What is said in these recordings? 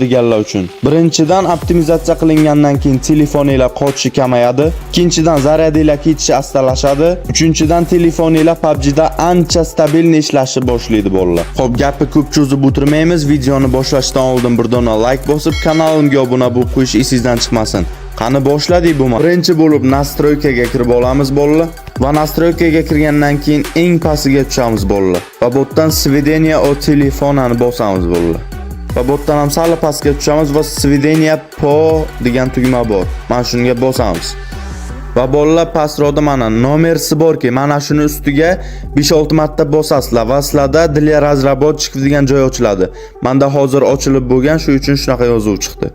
Deganlar uchun. Birinchidan, optimizatsiya qilingandan keyin telefoninglar qochishi kamayadi. Ikkinchidan, zaryadinglar ketishi astalashadi. Uchinchidan, telefoninglar PUBG'da ancha стабильный ishlashni boshlaydi, bolalar. Xo'p, gapni ko'p cho'zib o'tirmaymiz. Videoni boshlashdan oldin bir dona like bosib, kanalimga obuna bo'lib qo'yish esingizdan chiqmasin. Qani, boshladik bu. Birinchi bo'lib настройка ga kirib olamiz, bolalar. Va настройка ga kirgandan keyin eng pastiga tushamiz, bolalar. Va bu yerdan "Сведения о телефоне" ni bosamiz, bolalar. Va bu yerdan ham sal pastga tushamiz va "Сведения по" degan tugma bor. Mana shunga bosamiz. Va bolalar, pastroqda mana "Номер сборки", mana shuni ustiga 5-6 marta bosasizlar va sizlarda "Для разработчиков" degan joy ochiladi. Menda hozir ochilib bo'lgan, shu uchun shunaqa yozuv chiqdi.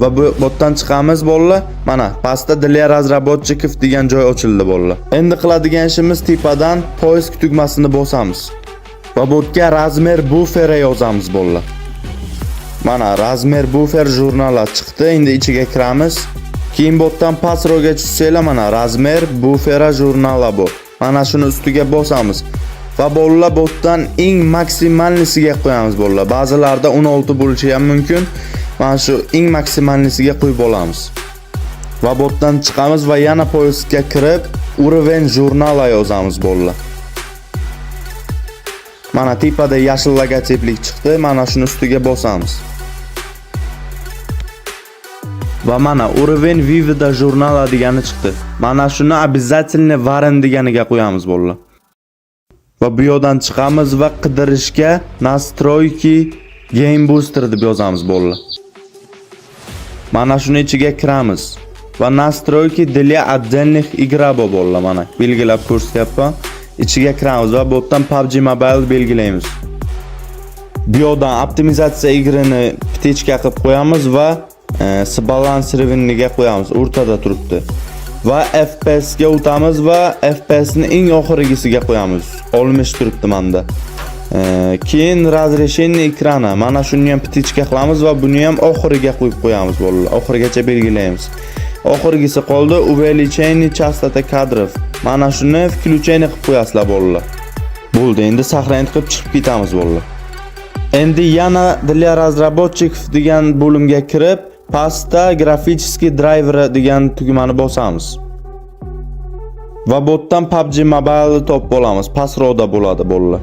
Va bu botdan chiqamiz, bolalar. Mana pastda "Для разработчиков" degan joy ochildi, bolalar. Endi qiladigan ishimiz, tepadan "Поиск" tugmasini bosamiz. Va bu yerga "размер буфера" yozamiz, bolalar. Mana "Размер буфер журнала" chiqdi. Endi ichiga kiramiz. Keyin bu yerdan pastroqga tushsanglar, mana "Размер буфера журнала" bu. Mana shuni ustiga bosamiz. Va bolalar, bu yerdan eng максимальный siga qo'yamiz, bolalar. Ba'zilarda 16 bo'lishi ham mumkin. Mana shu eng максимальный siga qo'yib olamiz. Va bu yerdan chiqamiz va yana поиск ga kirib "Уровень журнала" yozamiz, bolalar. Mana tepada yashil logotiplik chiqdi. Mana shuni ustiga bosamiz. Va mana "Уровень вывода журнала" degani chiqdi. Mana shuni "Обязательно warn" deganiga qo'yamiz, bolalar. Va bu yoqdan chiqamiz va qidirishga "Настройки Game Booster" deb yozamiz, bolalar. Mana shuni ichiga kiramiz. Va "Настройки для отдельных игр" bu, bolalar, mana belgilab ko'rsatyapman. Ichiga kiramiz va bu yerdan PUBG Mobile belgilaymiz. Bu yoqdan "Оптимизация игры" ni птичка qilib qo'yamiz va "Сбалансированный" ga qo'yamiz, o'rtada turibdi. Va FPS ga o'tamiz va FPS ni eng oxirgisiga qo'yamiz. 60 turibdi menda. Keyin "Разрешение экрана", mana shuni ham птичка qilamiz va buni ham oxiriga qo'yib qo'yamiz, bolalar. Oxirigacha belgilaymiz. Oxirgisi qoldi "Увеличение частоты кадров". Mana shuni "Включение" qilib qo'yasizlar, bolalar. Bo'ldi, endi сохранить qilib chiqib ketamiz, bolalar. Endi yana "Для разработчиков" degan bo'limga kirib, pastda "Графический драйвер" degan tugmani bosamiz. Va bu yerdan PUBG Mobile topib olamiz. Pastroqda bo'ladi, bolalar.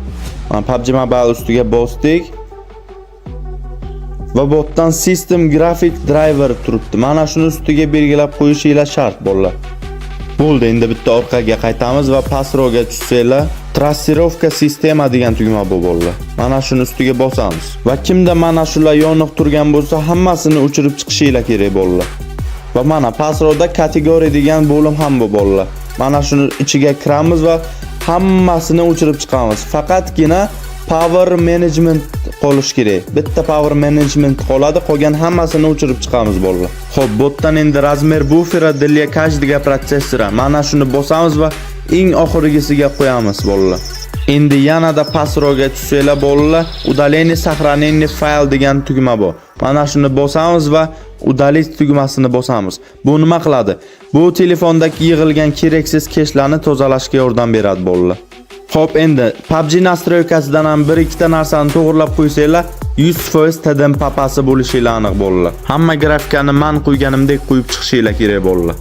Mana PUBG Mobile ustiga bosdik. Va bu yerdan "System Graphic Driver" turibdi. Mana shuni ustiga belgilab qo'yishinglar shart, bolalar. Bo'ldi, endi bitta orqaga qaytamiz va pastroqga tushsanglar, "Трассировка системы" degan tugma bu, bolalar. Mana shuni ustiga bosamiz. Va kimda mana shular yoniq turgan bo'lsa, hammasini o'chirib chiqishinglar kerak, bolalar. Va mana pastroqda "Категория" degan bo'lim ham bu, bolalar. Mana shuni ichiga kiramiz va hammasini o'chirib chiqamiz. Faqatgina Power Management qolish kerak. Bitta Power Management qoladi, qolgan hammasini o'chirib chiqamiz, bolalar. Xo'p, bu yerdan endi "Размер буфера для каждого процессора". Mana shuni bosamiz va eng oxirgisiga qo'yamiz, bolalar. Endi yanada pastroqga tushsanglar, bolalar, "Удаление сохранение файл" degan tugma bor. Mana shuni bosamiz va "Удалить" tugmasini bosamiz. Bu nima qiladi? Bu telefondagi yig'ilgan keraksiz keshlarni tozalashga yordam beradi, bolalar. Xo'p, endi PUBG настройка sidan ham bir ikkita narsani to'g'irlab qo'ysanglar, 100% TDM papasi bo'lishinglar aniq, bolalar. Hamma grafikani man qo'yganimdek qo'yib chiqishinglar kerak, bolalar.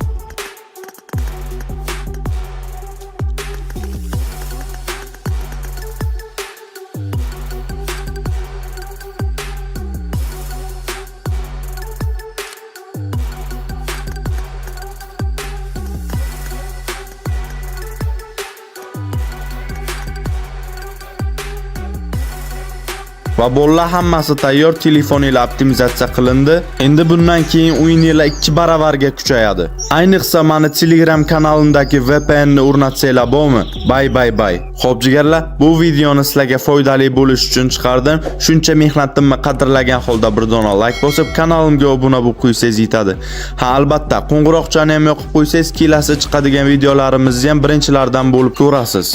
Va bolalar, hammasi tayyor, telefoninglar optimizatsiya qilindi. Endi bundan keyin o'yininglar 2 baravarga kuchayadi. Ayniqsa mani Telegram kanalimdagi VPN ni o'rnatsanglar bormi? Bay bay bay. Xo'p, jigarlar, bu videoni sizlarga foydali bo'lish uchun chiqardim. Shuncha mehnatimni qadrlagan holda bir dona like bosib, kanalimga obuna bo'lib qo'ysangiz yetadi. Ha, albatta, qo'ng'iroqchani ham yoqib qo'ysangiz, kelasi chiqadigan videolarimizni ham birinchilardan bo'lib ko'rasiz.